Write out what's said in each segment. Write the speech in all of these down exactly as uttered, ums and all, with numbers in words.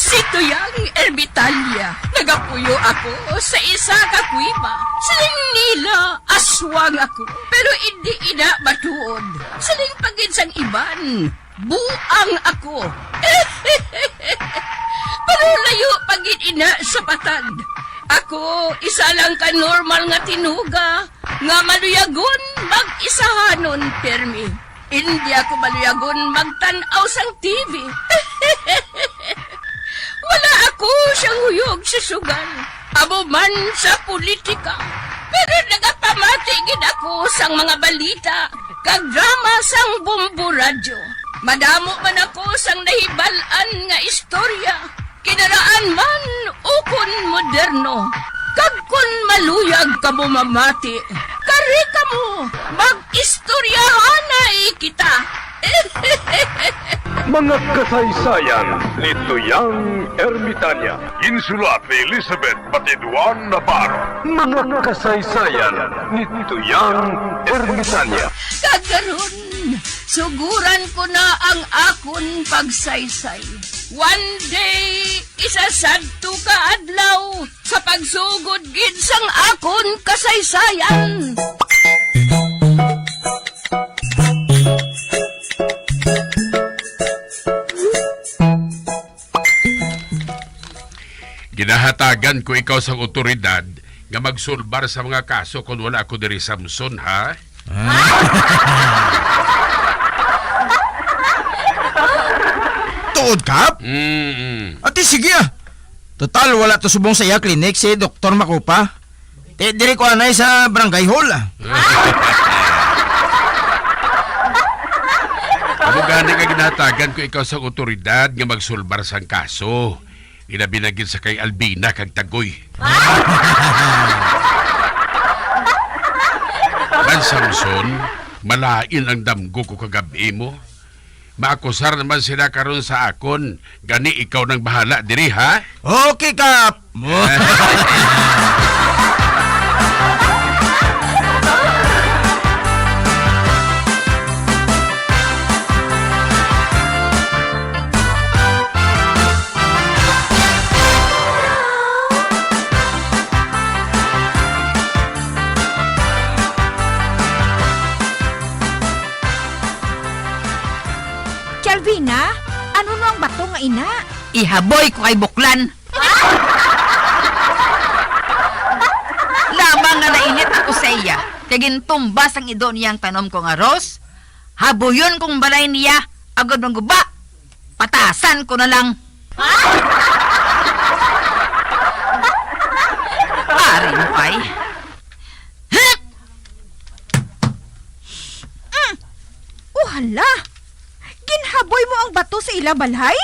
Si Tuyang Ermitalia, nagapuyo ako sa isa ka kuweba. Siling nila, aswang ako, pero indi ina matuod. Siling pa gid sang iban, buang ako. Pero layo pa gid ina sa patag. Ako, isa lang ka normal nga tinuga nga maluyagon mag-isahanon pirmi. Indi ako maluyagon magtan-aw sang T V. Wala ako siyang huyog sa sugal, amo man sa politika. Pero nagapamati gid ako sang mga balita kag drama sang Bombo Radyo. Madamo man ako sang nahibal-an nga istorya, kinaraan man ukon moderno. Kag kon maluyag kamo mamati, kari kamo, mag-istoryahanay kita. Mga kasaysayan ni Tuyang Ermitanya. Insulat ni Elizabeth Batiduan Navarro. Mga kasaysayan ni Tuyang Ermitanya. Kag karon, suguran ko na ang akon pagsaysay. One day, isa sadto ka adlaw, sa pagsugod gid sang akon kasaysayan. Ginahatagan ko ikaw sang awtoridad nga magsulbar sa mga kaso kon wala ako diri, Samson, ha? Ah. Tuod, Kap? Mm-mm. Ati, sige, ah. Total, wala to subong sa iya clinic si Doktor Makupa. Ti, diri ko anay sa barangay hall, ah. Amo gani nga ginahatagan ko ikaw sang awtoridad nga magsulbar sang kaso. Ilabi na gid sa kay Albina kag Tagoy. Man, Samson, malain ang damgo ko kagab-i mo. Maakusar naman sila karon sa akon, gani ikaw nang bahala diri, ha? Okay, Kap. Kelvina, ano no ang bato nga ina? Ihaboy ko kay Buklan. Lamang nga nainit ako sa iya, kay gintumba sang ido niya ang tanom ko nga rose, habuyon kong balay niya, agod mangguba, patasan ko na lang. Ari mo ay. Hit! Mm. Oh, hala! Ginhaboy mo ang bato sa ila balay?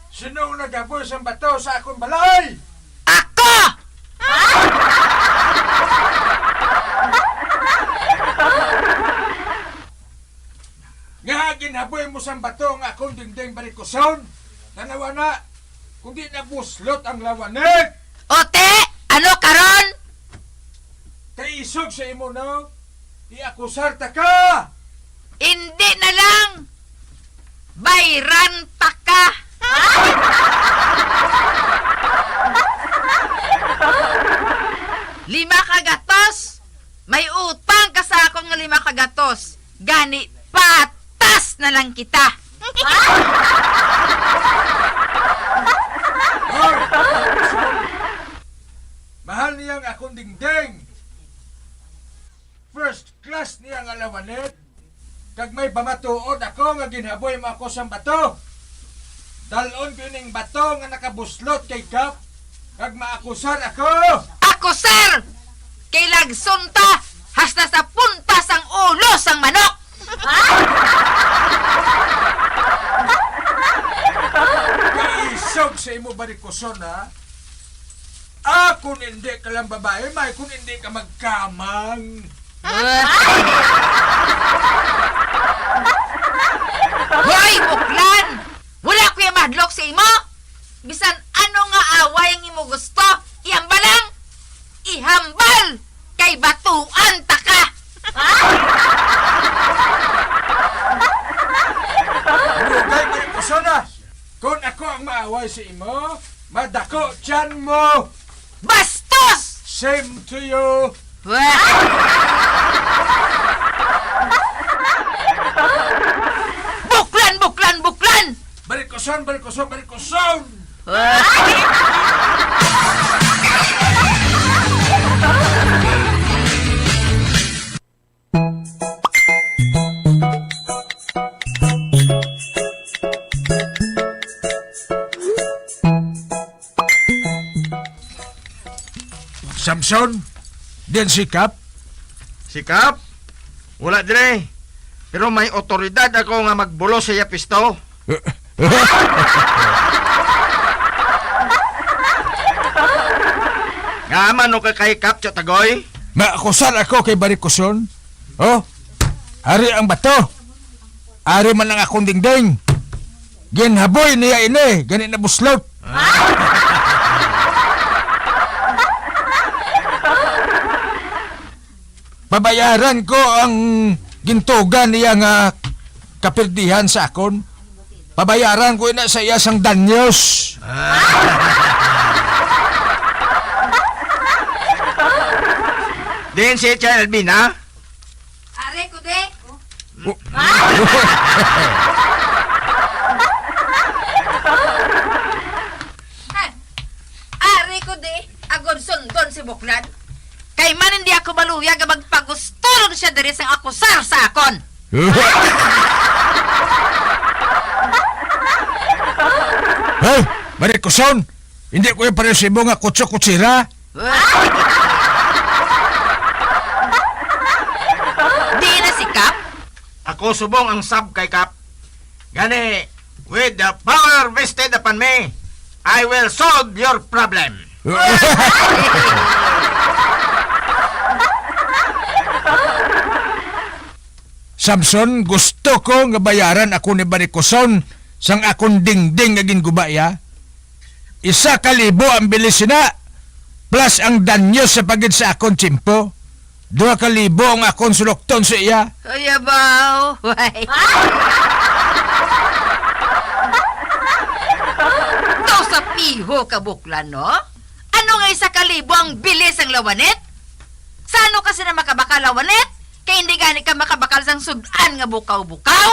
Sino ang naghaboy sang bato sa akon balay? Ako! Nga ginhaboy mo sang bato nga akong dingding barikuson? Tanawa na, kung di na buslot ang lawanig! Ote, ano karon? Kay isog sa imo, no? Iakusar ta ka! Indi na lang! Bayran ta ka! Lima ka gatos! May utang ka sa akon nga lima ka gatos! Gani, patas na lang kita! Hoy! Mahal niya ang akong dingding! First class niya nga lawanet, kag may pamatuod ako nga ginhaboy mo ako sang bato. Dal-on ko ining bato nga nakabuslot kay Kap, kag maakusar ako. Akusar! Kay lagson ta hasta sa punta sang ulo sang manok! Kaisog sa imo barikuson, ha? Ah, kung hindi ka lang babae, may kung hindi ka magkamang. Hoy, Buklan! Wala ko yung mahadlok sa imo! Bisan ano nga away ang imo gusto, ihambal lang! Ihambal! Kay batuan ta ka! Dugay kay kusona! Kung ako ang maawa, Ay, sa imo, madako tiyan mo. Bastos! Same to you. Wah! Buklan, buklan, buklan! Barikuson, barikuson, barikuson! Wah! Samson, diyan si Kap? Si Kap? Wala dire. Pero may otoridad ako nga magbulos sa iya pisto. Nga man no ka kay Kap, Tio Tagoy? Maakusar ako kay Barikuson. Oh, ari ang bato. Ari man ang akong dingding. Ginhaboy niya ini, gani nabuslot. Pabayaran ko ang gintugan niya nga kapirdihan sa akon. Pabayaran ko ina sa iya sang danyos. Din si Tia Albina? Ari ko di. Oh. Ari ko di, agod sundon si Buklan. Kay man hindi ako maluya nga magpagusturog siya diri sang akusar sa akon. Hey, Marikoson! Hindi ko yung pareho sa imo nga kutso-kutsira. Di na si Kap? Ako subong ang sab kay Kap. Gani, with the power vested upon me, I will solve your problem. Samson, gusto ko nga bayaran ako ni Barikoson sang akon dingding nga ginguba iya. Isa ka libo ang bilis sina, plus ang danyos sa pagid sa akon tiyempo. Duha ka libo ang akon sulokton sa iya. Ay, abaw. Way. Daw sa piho ka, Buklan, no? Ano nga isa ka libo ang bilis ang lawanit? Sa ano ka sina makabakal lawanit? Kay hindi gani ka makabakal sang sud-an nga bukaw-bukaw?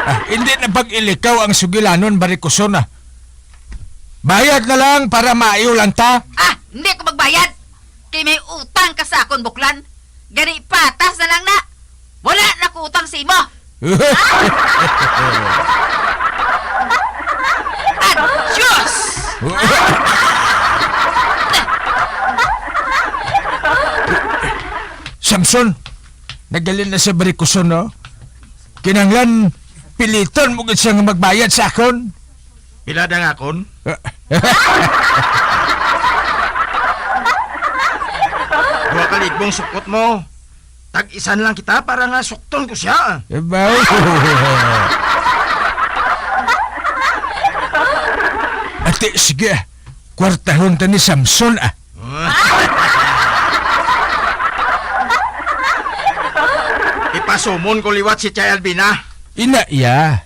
Ah, hindi na pag-ilikaw ang sugilanon, Barikoson, ah. Bayad na lang para maayo lang ta. Ah, hindi ko magbayad. Kay may utang ka sa akon, Buklan. Gani, patas na lang na. Wala na ko utang sa imo. Adios! Samson, nagdali na sa Barikoson, no? Kinahanglan, piliton mo gid siya nga magbayad sa akon. Pila da nga akon? Duha ka libong sukot mo. Tag-isa na lang kita para nga sukton ko siya. Abaw. Ate, sige. Kwartahon ta ni Samson, ah. Ipasumon ko liwat si Chay Albina. Ina iya.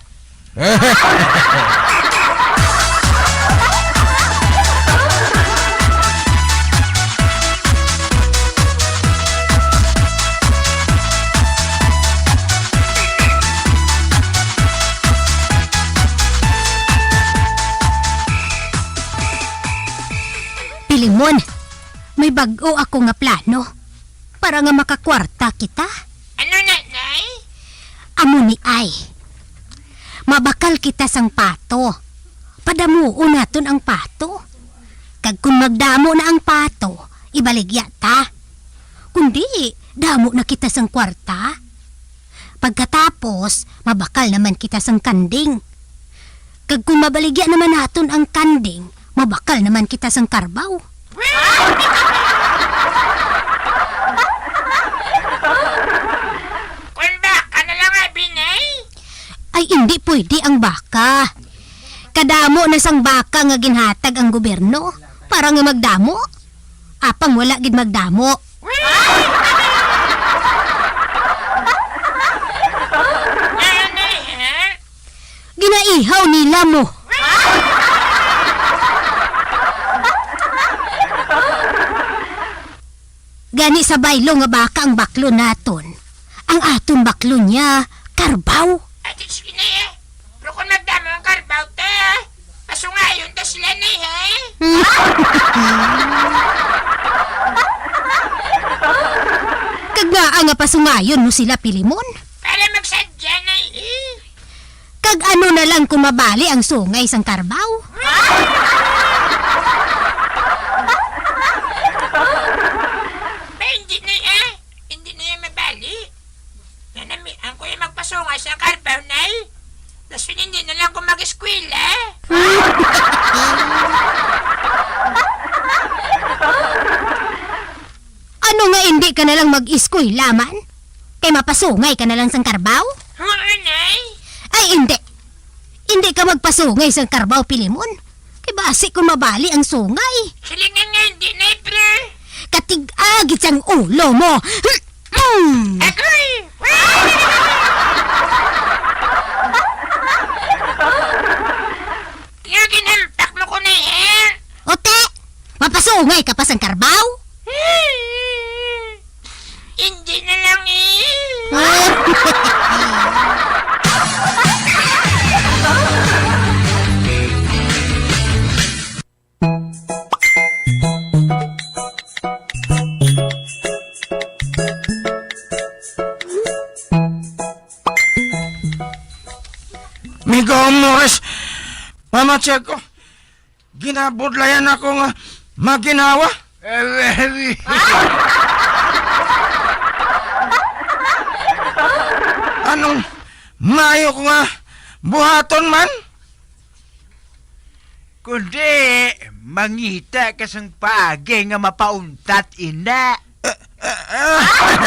Pilimon, may bag-o ako nga plano para nga makakwarta kita. Ano na, Nay? Amo ni ay. Mabakal kita sang pato. Padamuon naton ang pato. Kag kon magdamo na ang pato, ibaligya ta. Kundi, damo na kita sang kwarta. Pagkatapos, mabakal naman kita sang kanding. Kag kon mabaligya naman naton ang kanding, mabakal naman kita sang karbaw. Kon baka na lang, Abinay? Ay, hindi pwede ang baka. Kadamo na sang baka nga ginhatag ang gobyerno para nga magdamo. Apang wala gid magdamo. Ay, Ihaw nila mo. Gani sa baylo nga baka ang baklon naton, ang aton baklon niya, karbaw. Ate, sige na eh. Pero kung nagdamo ang karbaw, te, pasungayon ta sila na eh. Kag ngaa nga pasungayon mo sila, Pilimon? Para magsadya na eh. Kag ano na lang kung mabali ang sungay sang karbaw? Ba, hindi na eh. Hindi na eh mabali. Nanamian ko yung magpasungay sa karbaw, nay. Dason hindi na lang ko mag-eskwela. Ano nga hindi ka na lang mag-eskwela man? Kay mapasungay ka na lang sang karbaw? Oo, nay. Ay, hindi. Hindi ka magpasungay sang karbaw, Pilimon. Kay basi kung mabali ang sungay. Silingan nga hindi, nay, pre. Katig-a gid sang ulo mo. Mm. Agoy! Nga ginhampak mo ko na eh. Ote, mapasungay ka pa sang karbaw? Hindi na lang eh. Migo Mores, Mama Tiago, ginabudlayan ako nga maginawa. Anong maayo ko nga buhaton man? Kundi mangita ka sang paagi nga mapauntat ina. Ah, ay.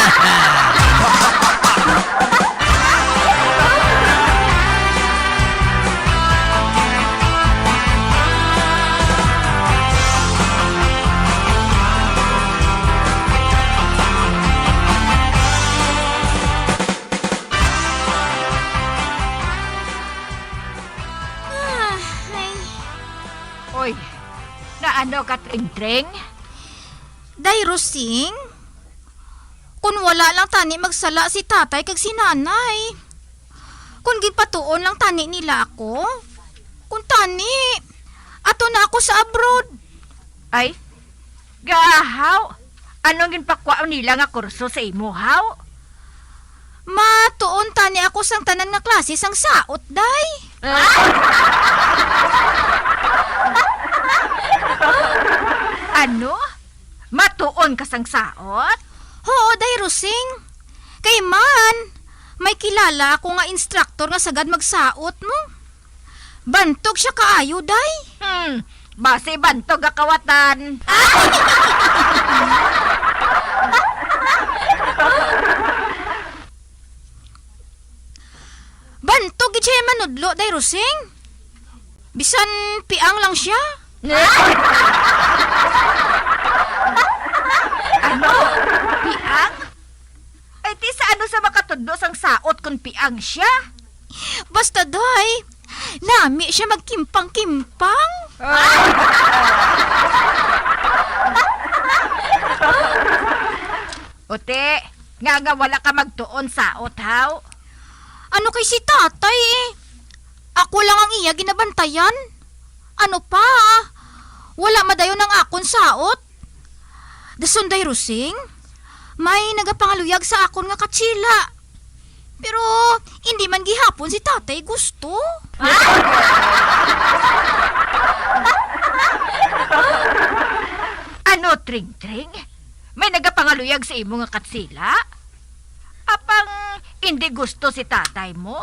Oy, naano ka, Tring-Tring? Day Rosing, kun wala lang tani magsala si tatay kag si nanay. Kun ginpatuon lang tani nila ako. Kun tani, ato na ako sa abroad. Ay, gahaw. Anong ginpakwaon nila nga kurso sa imo, haw? Matuon tani ako sang tanan nga klase sang saot, day. Ano? Matuon ka sang saot? Huo, day Rosing. Kay man, may kilala ako nga instructor nga sagad magsaot mo. Bantog sia kaayo, day. Hmm, basi bantog ka kawatan. Bantog gid siya manudlo, day Rosing. Bisan piang lang siya. Ano? Piang? Ay, ti sa ano sa makatudlo sang saot kon piang siya? Basta, day, nami siya magkimpang-kimpang. Ote, nga nga wala ka magtuon saot, haw? Ano kay si tatay, eh? Ako lang ang iya ginabantayan. Ano pa? Wala madayon ang akon saot. Dason, day Rosing, may nagapangaluyag sa akon nga katsila. Pero hindi man gihapon si tatay gusto. Ano, Tring-Tring? May nagapangaluyag sa imo nga katsila? Apang hindi gusto si tatay mo?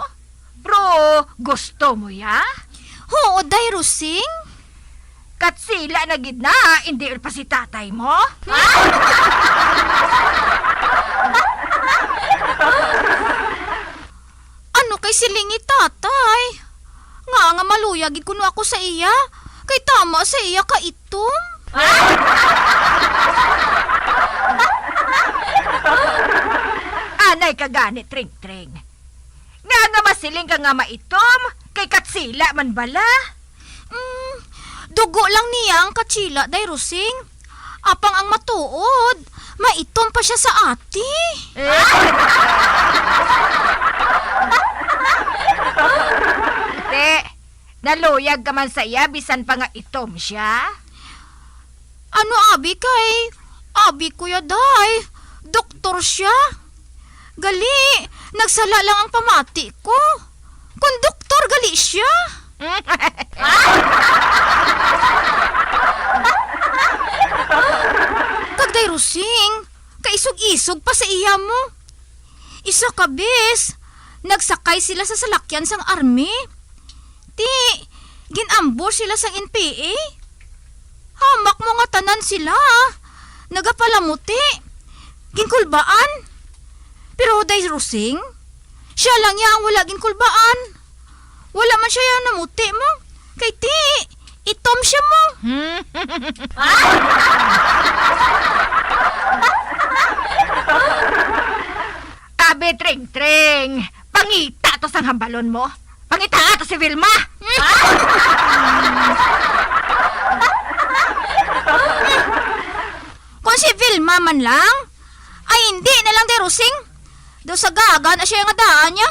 Bro, gusto mo ya? Huo, day Rosing. Katsila na gid na, hindi pa si tatay mo? Ano kay siling ni tatay? Nga nga maluya gid kuno ako sa iya, kay tama sa iya ka itom. Anay ka gani, Tring-Tring. Nga nga masiling ka nga maitom, May katsila man bala? Mm, dugo lang niya ang katsila, Day Rosing. Apang ang matuod, maitom pa siya sa ati. Te, naluyag ka man sa iya, bisan pa nga itom siya? Ano abi kay, abi ko ya, Day, doktor siya. Gali, nagsala lang ang pamati ko. Kon doktor gali siya. Kag Day Rosing, kaisog-isog pa sa iya mo. Isa ka bes, nagsakay sila sa salakyan sang army. Ti, gin-ambush sila sang N P A. Hamak mo nga tanan sila nagapalamuti. Ginkulbaan. Pero Day Rosing, siya lang ya ang wala ginkulbaan. Wala man siya ya namuti mo. Kay ti, itom siya mo. Abi, Tring Tring, pangita to sang hambalon mo. Pangita to si Vilma. Kung si Vilma man lang, ay hindi na lang, Day Rosing. Daw sa gaga na siya nga daan niya.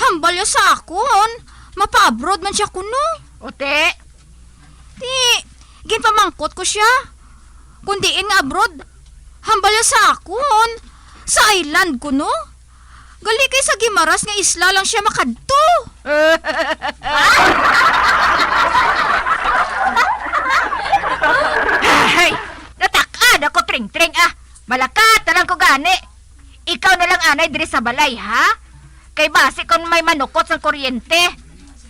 Hambal niya sa akon, mapa-abroad man siya kuno. Ote, Ti, ginpamangkot ko siya. Kung diin nga abroad, hambal niya sa akon, sa island kuno. Gali kay sa Guimaras nga isla lang siya makadto. Ay, natak-an ako, Tring Tring, ah. Malakat na lang ko gani. Ikaw na lang anay diri sa balay, ha? Kay basi kon may manukot sang kuryente,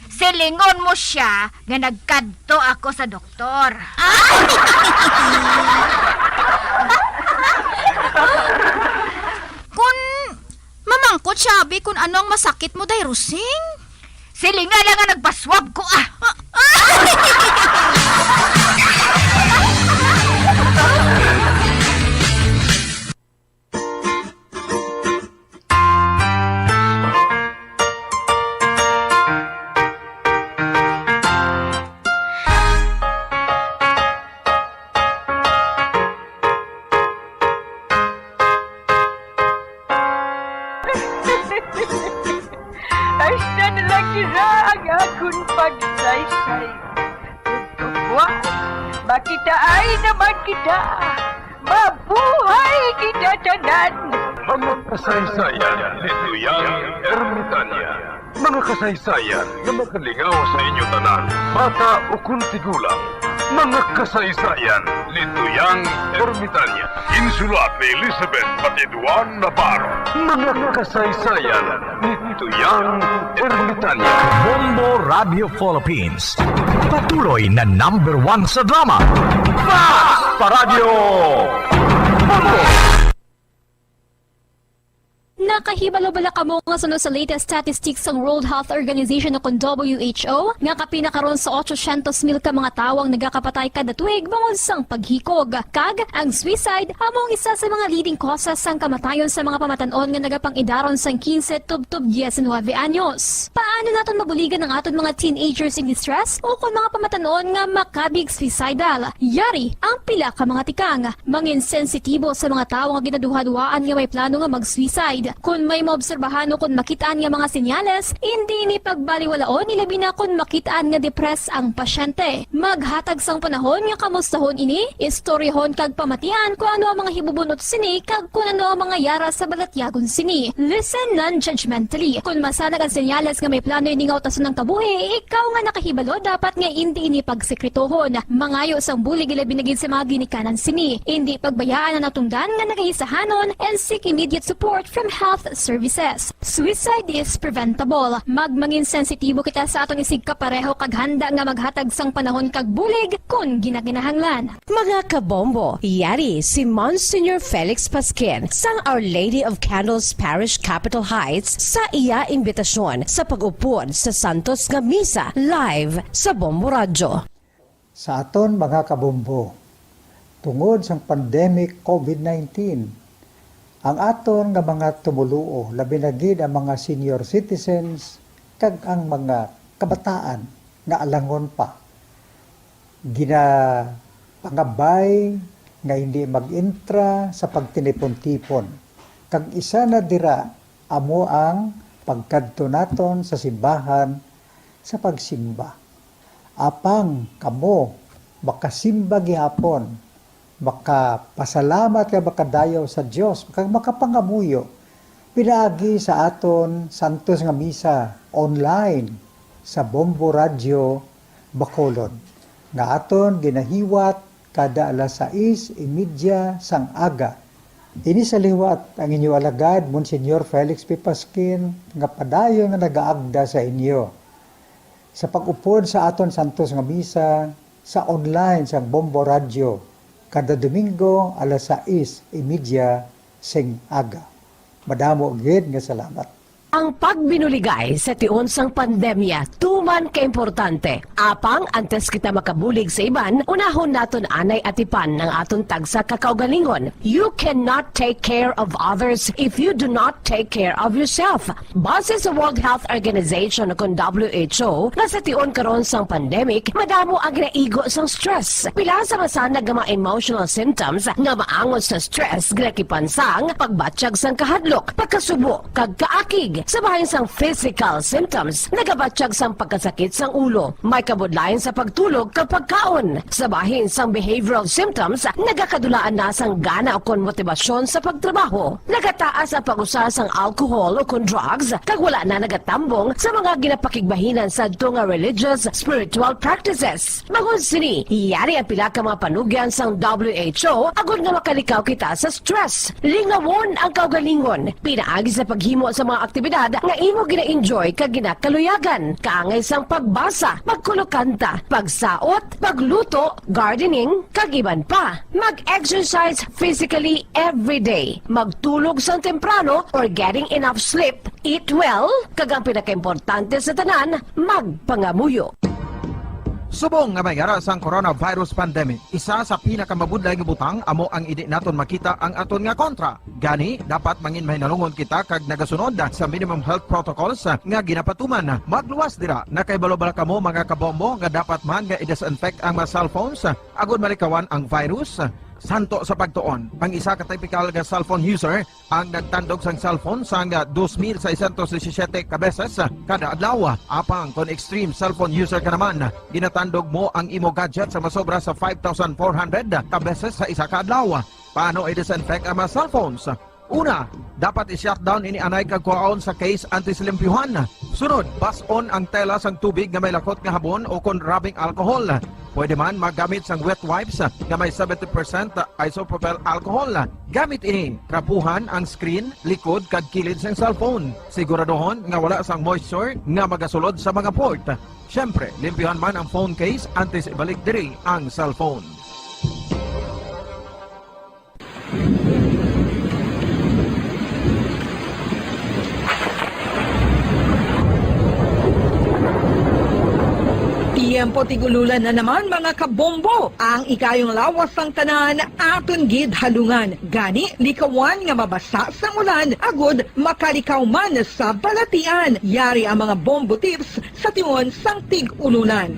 silingon mo siya nga nagkadto ako sa doktor. Kon mamangkot siya, abi, kon ano ang masakit mo, Day Rosing? Silinga lang nga nagpaswab ko, ah. Ay, siya na lang sila ang akon pagsaysay. Tugtuguan, makitaay naman kita. Mabuhay kita tanan! Mga kasaysayan ni Tuyang Ermitanya. Mga kasaysayan nga makalingaw sa inyo tanan, bata ukon tigulang. Mga kasaysayan ni Tuyang Ermitanya. Insulat ni Elizabeth Patiduan Navarro. Mga kasaysayan ni Tuyang Ermitanya. Bombo Radio Philippines. Patuloy na number one sa drama. Fast pa Radyo Bombo! Nakahibalo bala kamo nga suno sa latest statistics sang World Health Organization o kon W H O nga kapin na karon sa otso syentos mil ka mga tawo ang nagakapatay kada tuig bangod sang paghikog? Kag ang suicide amo ang isa sa mga leading causes sang kamatayon sa mga pamatan-on nga nagapang-idaron sang kinse tubtob diecinuebe anyos. Paano naton mabuligan ang aton mga teenagers in distress o kon mga pamatan-on nga makabig suicidal? Yari ang pila ka mga tikang. Mangin sensitibo sa mga tawo nga ginaduhaduhaan nga may plano nga mag-suicide. Kon may maobserbahan o kon makit-an nga mga senyales, indi ini pagbaliwalaon, ilabi na kon makit-an nga depressed ang pasyente. Maghatag sang panahon nga kamustahon ini, istoryahon kag pamatian kon ano ang mga hibubun-ot sini kag kon ano ang mga yara sa balatyagon sini. Listen non-judgmentally. Kon masanag ang senyales nga may plano ini nga utason ang kabuhi, ikaw nga nakahibalo dapat nga indi ini pagsekretohon. Mangayo sang bulig ilabi na gid sa mga ginikanan sini. Indi pagbayaan ang natungdan nga nagahisahanon and seek immediate support from health services. Suicide is preventable. Magmangin sensitibo kita sa aton isigkapareho kag handa nga maghatag sang panahon kag bulig kon ginakinahanglan. Mga kabombo, yari si Monsignor Felix Pasquin sang Our Lady of Candles Parish, Capitol Heights, sa iya imbitasyon sa pag-upod sa santos nga misa live sa Bombo Radyo. Sa aton mga kabombo, tungod sang pandemic COVID nineteen, ang aton nga mga tumoluo, labi na gid ang mga senior citizens kag ang mga kabataan nga alangon pa ginapangabay nga hindi mag-entra sa pagtinipon-tipon, kag isa na dira amo ang pagkadto naton sa simbahan sa pagsimba. Apang kamo makasimba gihapon, makapasalamat kag makadayaw sa Dios, kag makapangamuyo pinaagi sa aton santos nga misa online sa Bombo Radyo Bacolod, nga aton ginahiwat kada alas sais y media sang aga. Ini sa liwat ang inyo alagad, Monsignor Felix P. Pasquin, nga padayon nga nagaagda sa inyo sa pag-upod sa aton santos nga misa sa online sang Bombo Radyo kada Domingo alas sais y media sing aga. Madamo gid nga salamat. Ang pagbinuligay sa tion sang pandemya tuman ka importante. Apang antes kita makabulig sa iban, unahon naton anay atipan ang aton tagsa ka kaugalingon. You cannot take care of others if you do not take care of yourself. Base sa World Health Organization, kon W H O, nga sa tion karon sang pandemic, madamo ang ginaigo sang stress. Pila sa masanag nga mga emotional symptoms nga maangot sa stress ginakipan sang pagbatyag sang kahadlok, pagkasubo, kag kaakig. Sa bahin sang physical symptoms, nagabatyag sang pagkasakit sang ulo, may kabudlayan sa pagtulog kag pagkaon. Sa bahin sang behavioral symptoms, nagakadulaan na sang gana ukon motibasyon sa pagtrabaho. Nagataas ang pag-usa sang alcohol ukon drugs, kag wala na nagatambong sa mga ginapakigbahinan sadto nga religious, spiritual practices. Bangod sini, yari ang pila ka mga panugyan sang W H O agod nga makalikaw kita sa stress. Lingawon ang kaugalingon pinaagi sa paghimo sa mga aktibidad nga imo gina-enjoy kag ginakaluyagan, kaangay sang pagbasa, pagkulokanta, pagsaot, pagluto, gardening, kag iban pa. Mag-exercise physically every day. Magtulog sang temprano or getting enough sleep. Eat well, kag ang pinakaimportante sa tanan, magpangamuyo. Subong nga may ara sang coronavirus pandemic, isa sa pinakamabudlay nga butang amo ang hindi naton makita ang aton nga kontra. Gani, dapat mangin mahinalungon kita kag nagasunod sa minimum health protocols nga ginapatuman. Magluwas dira, nakahibalo bala kamo, mga kabombo, nga dapat man nga i-disinfect ang mga cellphones agod malikawan ang virus? Santo sa pagtuon, ang isa ka typical nga cellphone user ang nagtandog sang cellphone sang dos mil seiscientos disisiete ka beses kada adlaw. Apang kon extreme cellphone user ka naman, ginatandog mo ang imo gadget sa masobra sa five thousand four hundred ka beses sa isa ka adlaw. Paano i-disinfect ang mga cellphones? Una, dapat i-shutdown ini anay kag kuhaon sa case antes limpyuhan. Sunod, bas-on ang tela sang tubig nga may lakot nga habon o kon rubbing alcohol. Pwede man maggamit sang wet wipes nga may seventy percent isopropyl alcohol. Gamit ini, trapuhan ang screen, likod, kag kilid sang cellphone. Siguraduhon nga wala sang moisture nga magasulod sa mga port. Siyempre, limpyuhan man ang phone case antes ibalik diri ang cellphone. Tiyempo tig-ululan na naman, mga kabombo. Ang ikayong lawas sang tanan aton gid halungan. Gani, likawan nga mabasa sang ulan agud makalikaw man sa balatian. Yari ang mga bombo tips sa tion sang tig-ululan.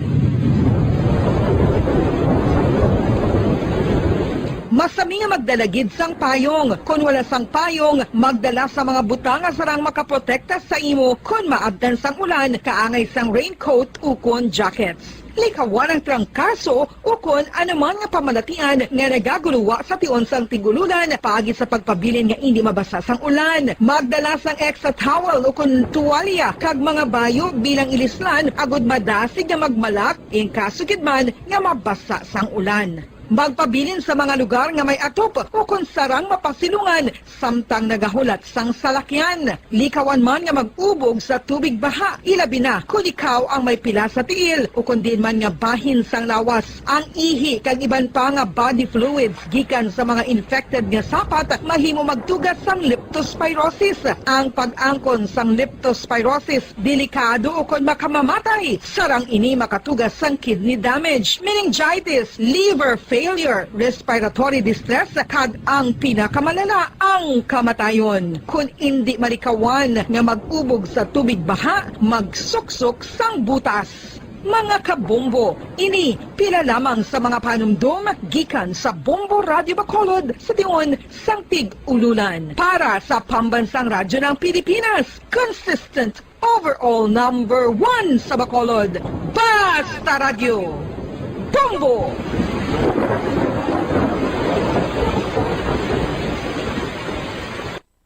Masami nga magdala gid sang payong. Kon wala sang payong, magdala sa mga butang nga sarang makaprotekta sa imo kon maabtan sang ulan, kaangay sang raincoat ukon jackets. Likawan ang trangkaso ukon anuman nga pamalatian nga nagaguluwa sa tion sang tig-ululan paagi sa pagpabilin nga indi mabasa sang ulan. Magdala sang extra towel ukon tuwalya kag mga bayo bilang ilislan agud madasig nga magmalak in kaso gid man nga mabasa sang ulan. Magpabilin sa mga lugar nga may atop ukon sarang mapasilungan samtang nagahulat sang salakyan. Likawan man nga mag-ubog sa tubig baha, ilabi na kon ikaw ang may pila sa tiil ukon diin man nga bahin sang lawas. Ang ihi kag iban pa nga body fluids gikan sa mga infected nga sapat mahimo magtuga sang leptospirosis. Ang pag-angkon sang leptospirosis delikado ukon makamamatay. Sarang ini makatuga sang kidney damage, meningitis, liver failure, respiratory distress, kag ang pinakamalala, ang kamatayon. Kon indi malikawan nga mag-ubog sa tubig baha, magsuksok sang butas. Mga kabombo, ini pila lamang sa mga panumdom gikan sa Bombo Radyo Bacolod sa tion sang Tig-Ululan. Para sa Pambansang Radyo ng Pilipinas, consistent overall number one sa Bacolod. Basta Radyo, Bombo!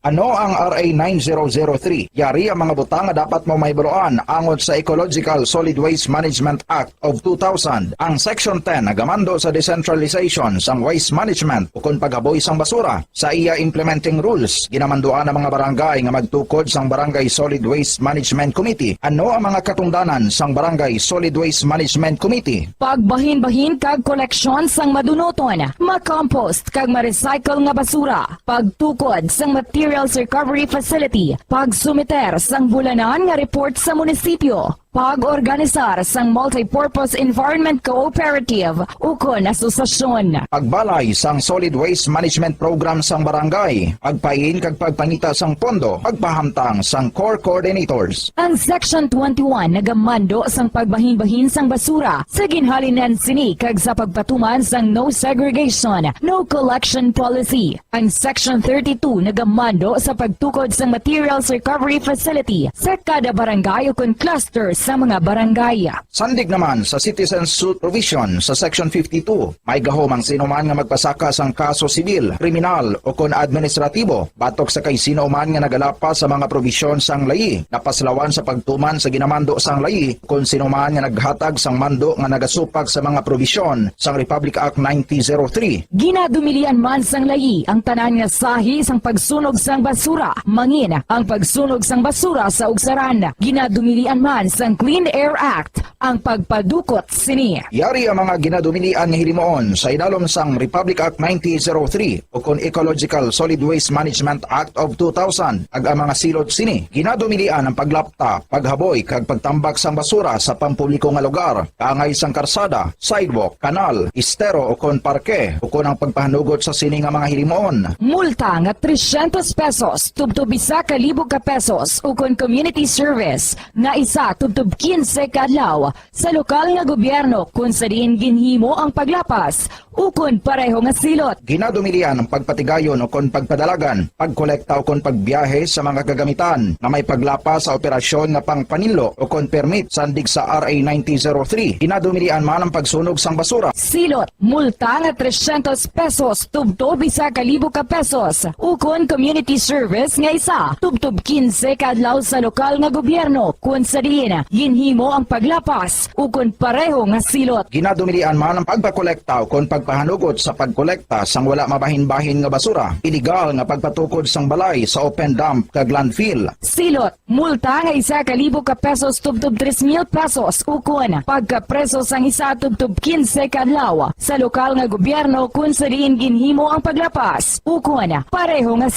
Ano ang R A nine zero zero three? Yari ang mga butang nga dapat mo mahibaluan angot sa Ecological Solid Waste Management Act of two thousand. Ang Section ten nagamando sa decentralization sang waste management ukon paghaboy sang basura. Sa iya implementing rules, ginamanduan ang mga barangay nga magtukod sang Barangay Solid Waste Management Committee. Ano ang mga katungdanan sang Barangay Solid Waste Management Committee? Pagbahinbahin kag koleksyon sang madunuton, makompost kag ma-recycle nga basura, pagtukod sang materials recovery facility, pagsumiter sang bulanan nga report sa munisipyo, pag-organisar sang multipurpose environment cooperative ukon asosasyon. Pagbalay sang solid waste management program sang barangay, pagpain kag pagpangita sang pondo, pagpahamtang sang core coordinators. Ang Section twenty-one nagamando sang pagbahinbahin sang basura sa ginhalinan sini kag sa pagpatuman sang no segregation, no collection policy. Ang Section thirty-two nagamando sa pagtukod sang materials recovery facility sa kada barangay ukon cluster sa mga barangay. Sandig naman sa citizen suit provision sa Section fifty-two, may gahom ang sinuman nga magpasaka sang kaso sibil, kriminal, ukon administratibo batok sa kay sino man nga nagalapas sa mga probisyon sang layi, napaslawan sa pagtuman sa ginamando sang layi, kon sino man nga naghatag sang mando nga nagasupak sa mga probisyon sang Republic Act nineteen zero three. Ginadumilian man sang layi ang tanan nga sahi sang pagsunog sang basura, mangin ang pagsunog sang basura sa ugsaran. Ginadumilian man sang Clean Air Act ang pagpadukot sini. Yari ang mga ginadumilian nga hilimuon sa idalom sang Republic Act nineteen zero three ukon Ecological Solid Waste Management Act of two thousand, kag ang mga silot sini. Ginadumilian ang paglapta, paghaboy, kag pagtambak sang basura sa pampubliko nga lugar, kaangay sang karsada, sidewalk, kanal, estero, ukon parke, ukon ang pagpahanugot sa sini nga mga hilimuon. Multa nga trescientos pesos tubtob isa ka libo ka pesos, ukon community service nga isa tubtob quince ka adlaw sa lokal nga gobyerno kon sa diin ginhimo ang paglapas ukon pareho nga silot. Ginadumilian ang pagpatigayon ukon pagpadalagan, pagkolekta ukon pagbiyahe sa mga kagamitan nga may paglapas sa operasyon nga pangpaninlo ukon permit sandig sa R A nineteen zero three. Ginadumilian man ang pagsunog sang basura. Silot, multa nga trescientos pesos tubtob isa ka libo ka pesos, ukon community service nga isa tubtob quince ka adlaw sa lokal nga gobyerno kon sa diin ginhimo ang paglapas ukon pareho nga silot. Ginadumilian man ang pagpakolekta ukon pagpahanugot sa pagkolekta sang wala mabahin-bahin nga basura, iligal nga pagpatukod sang balay sa open dump kag landfill. Silot, multa nga isa ka libo ka pesos tubtob tres mil pesos, ukon pagkapreso sang isa tubtob quince ka adlaw sa lokal nga gobyerno kon sa diin ginhimo ang paglapas, ukon pareho nga